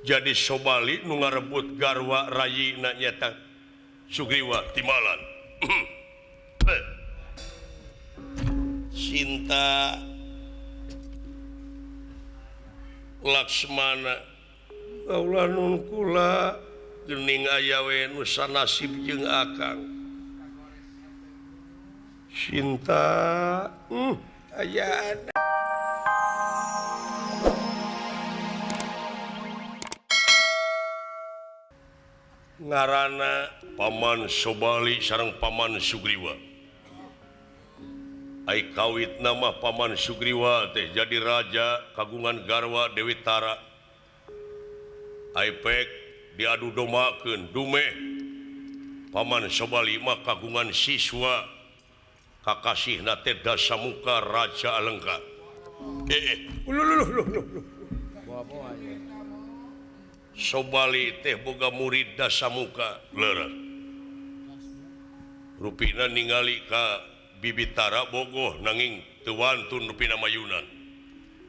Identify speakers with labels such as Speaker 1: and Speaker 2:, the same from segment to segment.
Speaker 1: Jadi Sobali nu ngarebut garwa rayina nyata Sugriwa Timalan. Sinta Laksmana kaula nun kula geuning aya we nu sanasib jeung akang. Sinta aya ngaranna Paman Sobali sareng Paman Sugriwa. Ai kawit nama Paman Sugriwa teh jadi raja kagungan garwa Dewi Tara. Ai pek diadu domakeun dumeh Paman Sobali mah kagungan siswa kakasihna teh Dasamuka Raja Alengka. Sobali teh boga murid Dasamuka leureuh. Rupina ningali ka Bibitara bogoh nanging teu wantun rupina mayunan.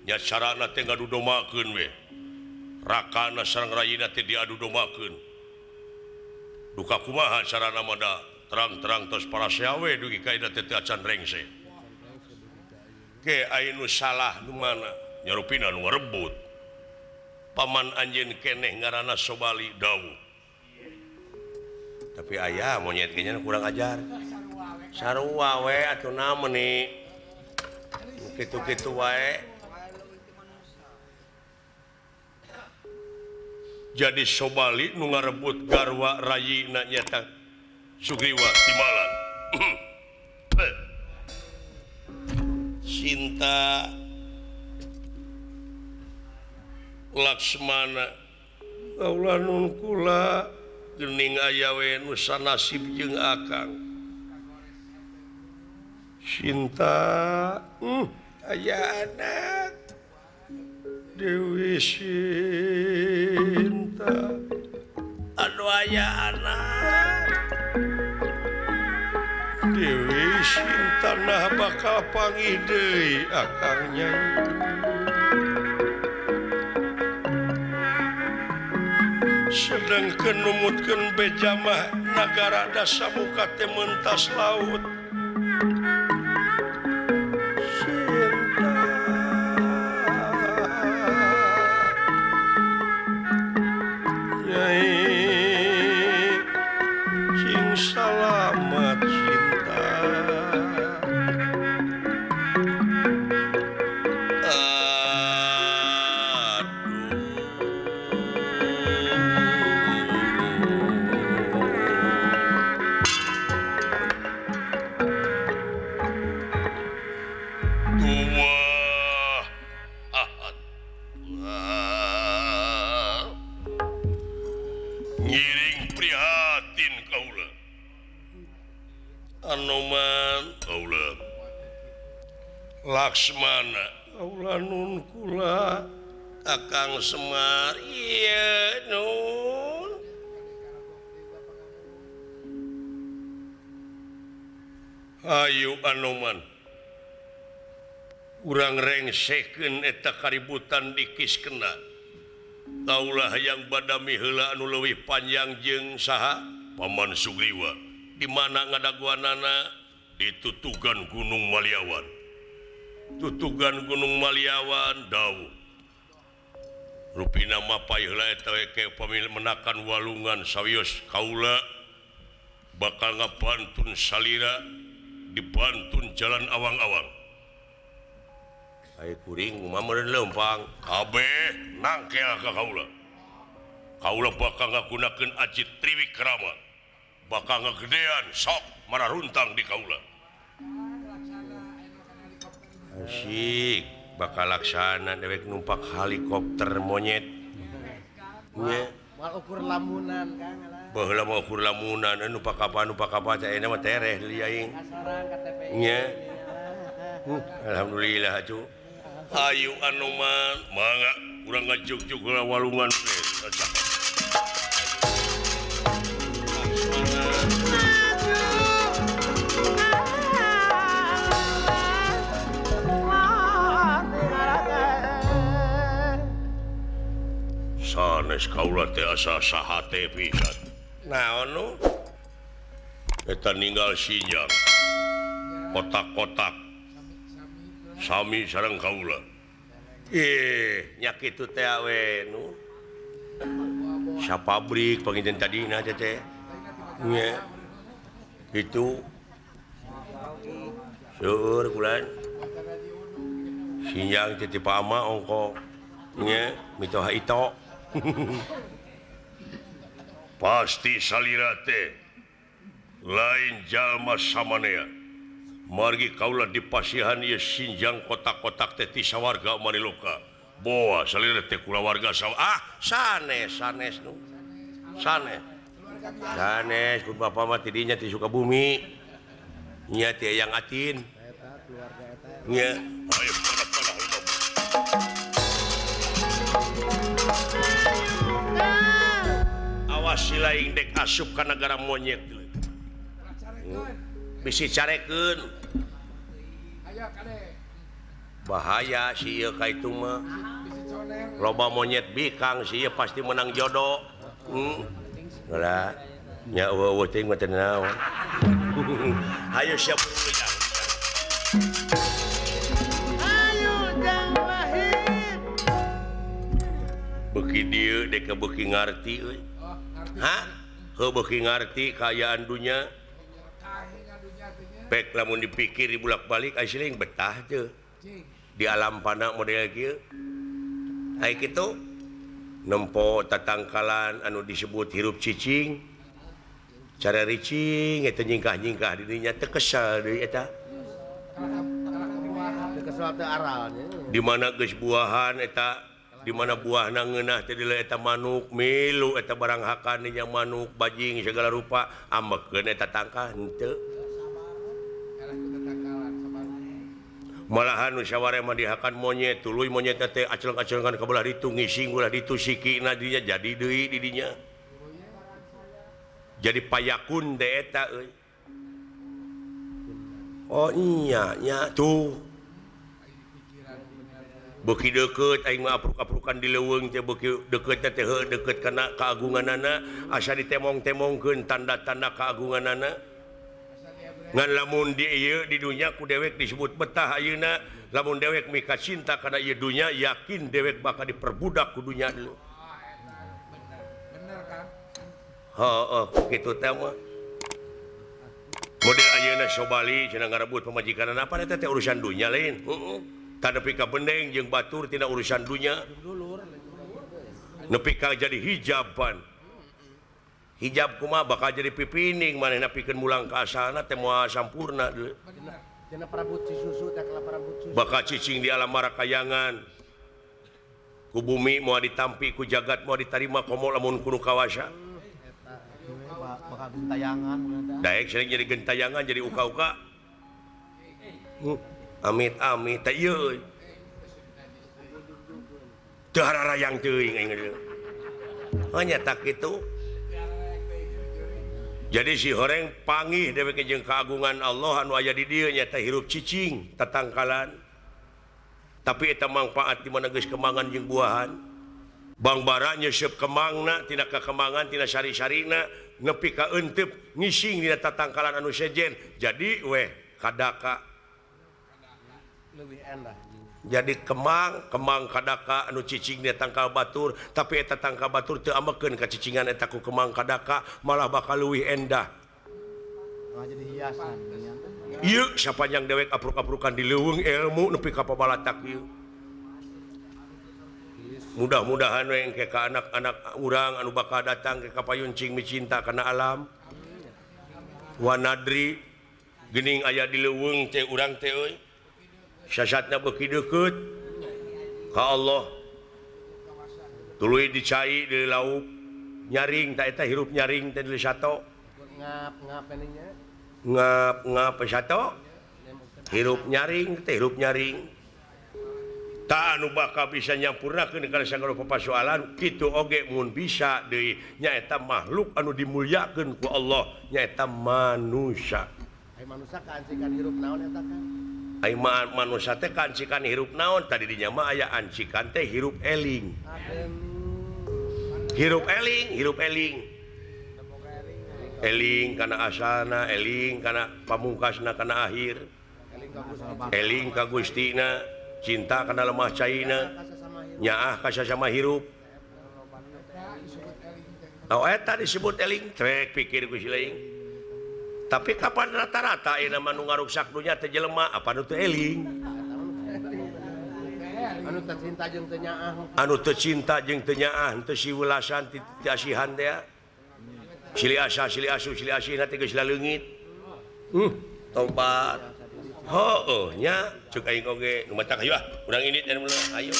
Speaker 1: Nya carana teh ngadu domakeun we. Rakana sareng rayina teh diadu domakeun. Duka kumaha carana mah da terang-terang tos parasea we dugi ka ida teh teu acan rengse. Ke aya nu salah nu mana? Nya rupina nu ngarebut. Paman anjeun keneh ngaranna Sobali dawuh. Tapi aya monyet ge kurang ajar. Sarua we atuh naon meuni. Kitu-kitu wae. Jadi Sobali nu ngarebut garwa rayina nyata Sugriwa Timalan. Sinta Laksmana kaula nun kula geuning aya we nu sanasib jeung akang. Sinta aya anak Dewi Sinta. Aduh aya anak Dewi Sinta nah bakal panggih deui akang nyai. Sedangkeun numutkeun bejamah nagara Dasamuka teh mentas laut. Sinta Nyai cing salamat cinta. Ngiring prihatin kaula. Anoman kaula. Laksmana kaula nun kula Akang Semar ieu nun. Hayu Anoman. Urang rengsekeun eta kaributan di Kiskena. Kaulah yang badami heula anu leuwih panjang jeung saha? Paman Sugriwa. Di mana ngadaguanana? Di tutugan Gunung Maliawan. Tutugan Gunung Maliawan dawuh. Rupina mah paeula eta we ke pamil menakan walungan sawios kaula bakal ngabantun salira dibantun jalan awang-awang. Ai kuring mah meureun leumpang kabeh nangkel ka kaula. Kaula bakal ngagunakeun aji Triwikrama. Bakal ngagedean sok mararuntang di kaula. Asyik bakal laksana dewek numpak helikopter monyet. Nya
Speaker 2: moal ukur lamunan Kang lah.
Speaker 1: Baheula mah ukur lamunan numpak apa teh ayeuna mah tereh deui aing.
Speaker 2: Kasarang KTP.
Speaker 1: Nya. Alhamdulillah atuh. Ayu Anoman mangga urang ngajugjug heula walungan teh. Sanes kaula teh asa sahate pisan. Naon nu? Eta ninggal Sinjang. Kotak-kotak. Sami sareng kaula. Ih, nya kitu teh we nu. Sapabrik panginten tadina teh teh. Nya. Kitu. Seueur kulan. Sinjang teh ti pama ongko. Nya mitoha ito. Pasti salira teh lain jalma samanea. Margi kaula dipasihan ieu Sinjang kotak-kotak teh ti sawarga Maniloka. Boa salira teh kulawarga sawa. Ah, sanes sanes nu. Sanes. Sanes ku bapa mah ti dinya ti Sukabumi. Nya ti Eyang Atin. Nya. Ayo panah-panah. Awas silaing dek asup ka nagara monyet. Bisi carekeun. Bahaya si ieu ka itu mah. Loba monyet bikang si ieu pasti menang jodoh. Heula nya eueuh teuing mah teu naon. Hayo siap.
Speaker 2: Ayo jang lahir.
Speaker 1: Beuki dieu dek beuki ngarti euy. Hah? Heuh beuki ngarti kaayaan dunya. Pek lamun dipikir dibulak-balik asli betah teu. Di alam panah model kieu. Ai kitu nempo tatangkalan anu disebut hirup cicing. Cara ricing eta nyingkah-nyingkah di dinya teu kesel deui eta.
Speaker 2: Teu kesel teu aral nya.
Speaker 1: Di mana geus buahan eta, di mana buahna ngeunah teh dieu eta manuk milu eta barang hakan nya manuk bajing segala rupa amekeun eta tangkah henteu. Malahan nu saware mah dihakan monyet tuluy monyet teh acleng-aclengan ka belah ditu ngising ulah ditu sikina dinya jadi deui di dinya. Jadi payakun teh eta euy. Oh iya nya tuh. Beuki deukeut aing mah apruk-aprukan di leuweung teh beuki deukeut teh heuh deukeut kana kaagunganana asa ditemong-temongkeun tanda-tanda kaagunganana. Ngan lamun di ieu di dunya ku dewek disebut betah ayeuna, lamun dewek mika cinta kana ieu dunya yakin dewek bakal diperbudak ku dunya dulu.
Speaker 2: Bener kan?
Speaker 1: Heeh, kitu teh mah. Model ayeuna Sobali cenah ngarebut pamajikanna apa eta teh urusan dunya lain. Heeh. Tah nepi ka bendeng jeung batur tina urusan dunya. Nepi ka jadi hijaban. Hijab kumaha bakal jadi pipining manehna pikeun mulang ka asalna teh moal sampurna deui.
Speaker 2: Cenah parabut susu teh parabut susu.
Speaker 1: Bakal cicing di alam marakayangan. Ku bumi moal ditampi ku jagat moal ditarima komo lamun kudu kawasa.
Speaker 2: Bakal gentayangan.
Speaker 1: Daek sering jadi gentayangan jadi uka-uka. Amit-amit teh ieu. Teu hararayang teuing aing deui. Hanya tak kitu. Jadi si horeng pangih dewek jeung keagungan Allah anu aya di dieu nyata hirup cicing tatangkalan. Tapi eta mangfaat di mana geus kemangan jeung buahan. Bangbara nyeuseup kemangna tina kakemangan tina sari-sarina nepi ka euteup ngising dina tatangkalan anu sejen. Jadi weh kadaka
Speaker 2: leuwih endah.
Speaker 1: Jadi kemang, kemang kadaka anu cicing dia tangkal batur, tapi eta tangkal batur teu amekeun ka cicingan eta ku kemang kadaka malah bakal leuwih endah.
Speaker 2: Malah jadi hiasan.
Speaker 1: Ieu sapanjang dewek apruk-aprukan di leuweung ilmu nepi ka pabalatak ieu. Mudah-mudahan we engke ka anak-anak urang anu bakal datang ke kapayun cing micinta kana alam. Wanadri geuning aya di leuweung teh urang teh euy. Sasatna beuki deukeut ka Allah. Tuluy dicai di lauk nyaring ta eta hirup nyaring teh di sato.
Speaker 2: Ngap-ngap nya.
Speaker 1: Ngap-ngap sato. Hirup nyaring teh hirup nyaring. Ta anu bakal bisa nyampurnakeun kana sagala pasoalan kitu oge mun bisa deui nyaeta makhluk anu dimulyakeun ku Allah nyaeta manusia.
Speaker 2: Ai manusia kaancikan hirup naon eta kan?
Speaker 1: Ai manusia teh kancikan hirup naon tadi dinya mah aya ancikan teh hirup eling. Hirup eling, hirup eling. Eling kana asana, eling kana pamungkasna kana akhir. Eling ka Gustina, cinta kana lemah caina, nyaah ka sasama hirup. Oh eta disebut eling, trek pikir ku si Leing. Tapi kapan rata-rata ayeuna mah nu ngaruksak dunya teh jelema, apa nu teu eling?
Speaker 2: Anu teu cinta jeung teu nyaah.
Speaker 1: Anu teu cinta jeung teu nyaah, teu siwelasan ti asihan teh. Silih asa, silih asuh, silih asih teh geus laleungit. Tobat. Heueuh nya ceuk aing oge nu matak hayu ah, urang indit dan mulai ayo.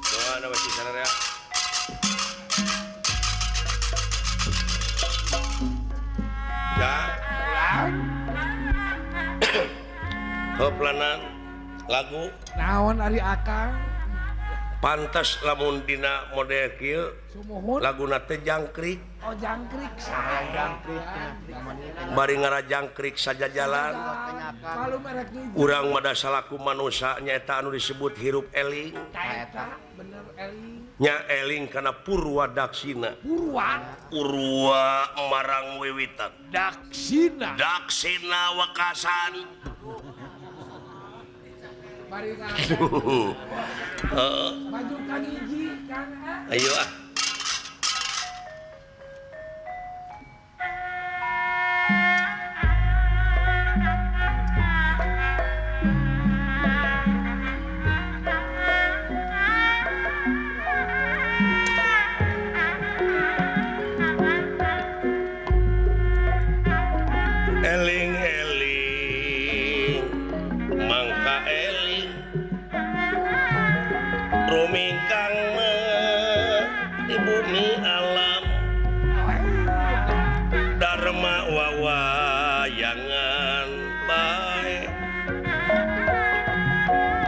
Speaker 1: Doana we sararea. Ya, ulang. Heplanan lagu
Speaker 3: naon ari akang?
Speaker 1: Pantas lamun dina model kieu laguna teh jangkrik.
Speaker 3: Oh jangkrik saha
Speaker 2: jangkrik
Speaker 1: bari ngarajangkrik sajajalan. Urang mah da salaku manusa nyaeta anu disebut hirup eling.
Speaker 3: Eta bener eling.
Speaker 1: Nya eling kana purwa daksina.
Speaker 3: Purwa
Speaker 1: Urwa marang wiwitan.
Speaker 3: Daksina.
Speaker 1: Daksina wekasan.
Speaker 3: Bari maju kang hiji kang
Speaker 1: ayo ah. Eling eling mangka eling rumingkang di bumi alam dharma wawayangan bae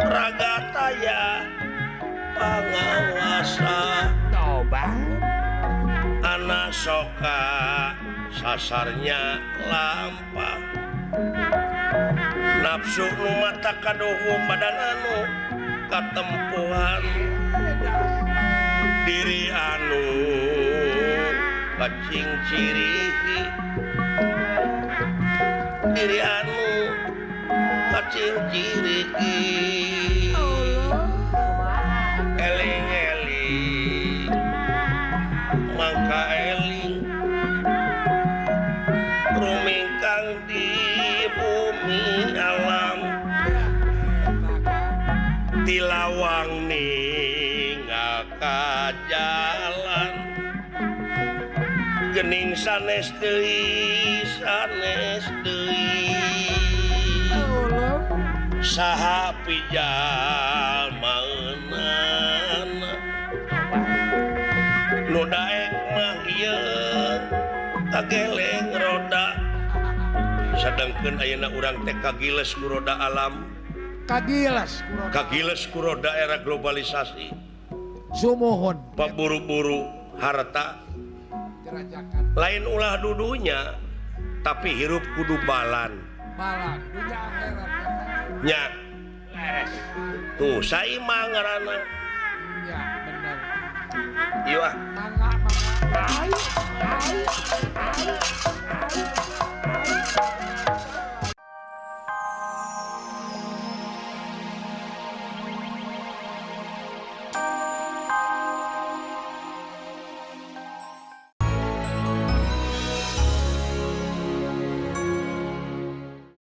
Speaker 1: ragataya pangawasa
Speaker 3: toba
Speaker 1: anak soka sasarnya lampah nafsu nu mata kaduhung badan anu katempuhan diri anu kacing cirihi diri anu kacing cirihi eling eling mangka eling rumingkang di bumi alam tilawang ninggal ka jalan gening sanes deui sanes deui saha pijal maenana nu daek mah ieu kageleng roda sadengkeun ayeuna urang teh kagiles ku roda alam
Speaker 3: kagiles
Speaker 1: kagiles ku roda era globalisasi
Speaker 3: sumuhun
Speaker 1: paburu-buru harta lain ulah dudunya tapi hirup kudu balan
Speaker 3: balan dunya akhirat
Speaker 1: nya tuh saimah ngaranna
Speaker 3: nya bener
Speaker 1: ieu ah
Speaker 3: mangga mangga ayo ayo ayo.